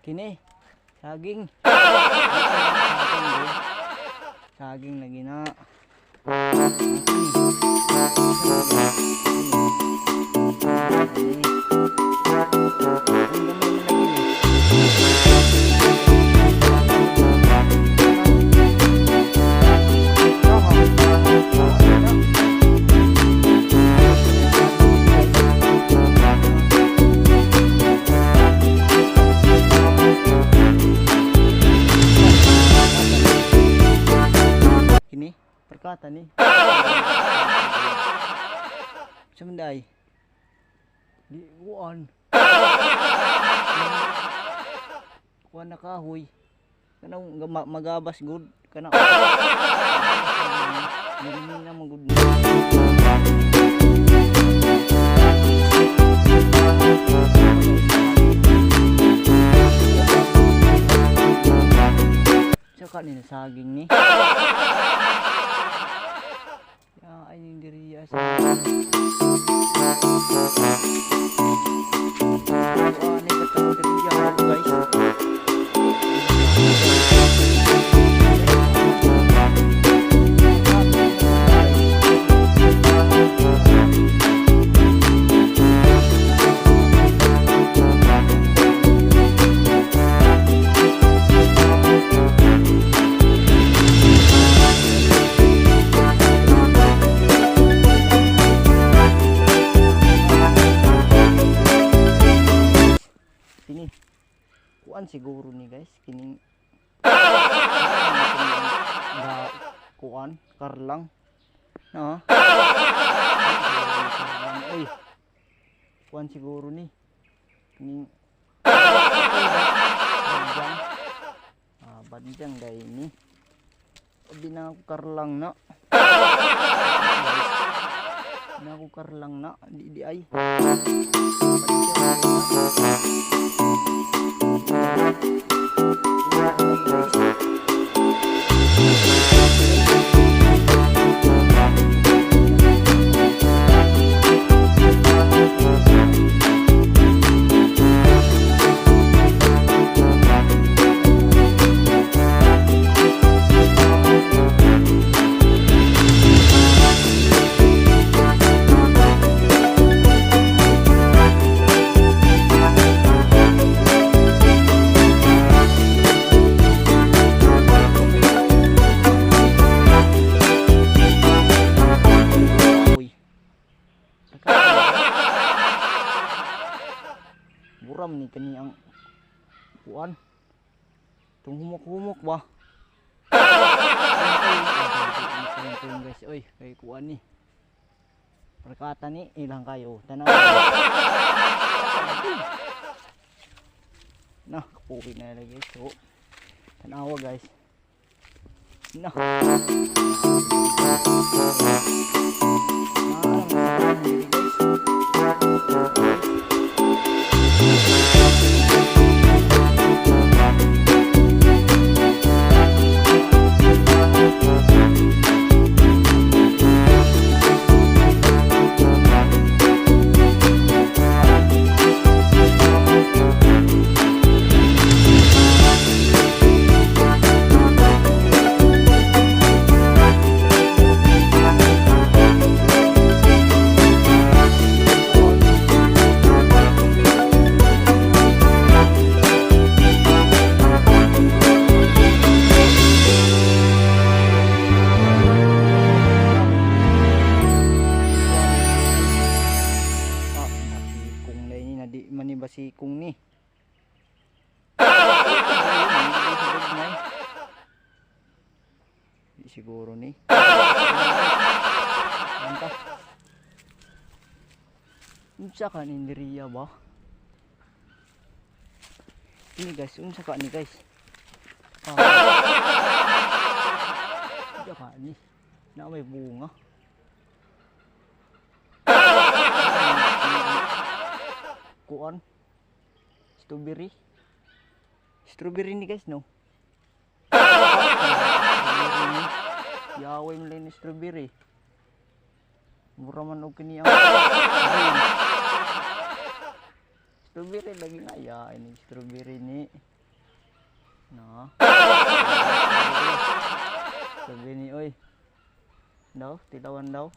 Kini, saging. Saging, saging lagi na. Kini. Kini. Ang gamay man lagi ni. Kini, perkata ni. Sa manday? Di kuan. Kuan na kahoy. Kanang magabas good kana. Nilini na magud. Saka ni na saging ni. Ya ay ning diri sa. Kuan ni katong diri guys. Kini kuan siguro ni guys, kining ga kuan karlang no, karlang oy, kuan siguro ni kining badyang, ah, badyang dai ni. Abi na ako karlang na guys, na ako karlang na di di ay badyang na. Uy. Buram ni kani ang kuan. Tung humok-humok ba? Ayun guys, oy, kay kuan ni. Perkata ni ilang kayo. Tanaw. Na, kapuwi na lagi guys. So, tanawa guys. Na. Ah, guys. Ah, basikong na ini na di man ni basikong ni. Di siguro ni. Anta. Unsa ka ni diriya ba? Ini guys, unsa ka ni guys? Ah. Unsa ka ni? Na may bunga. Kuan. Strawberry. Strawberry ni guys, no? Strawberry ni. Yaway mo lang ni strawberry. Mura man og kini ang green. Strawberry lagi na ya ini strawberry ni. No. Sabi ni oy. Daw, tilawan daw.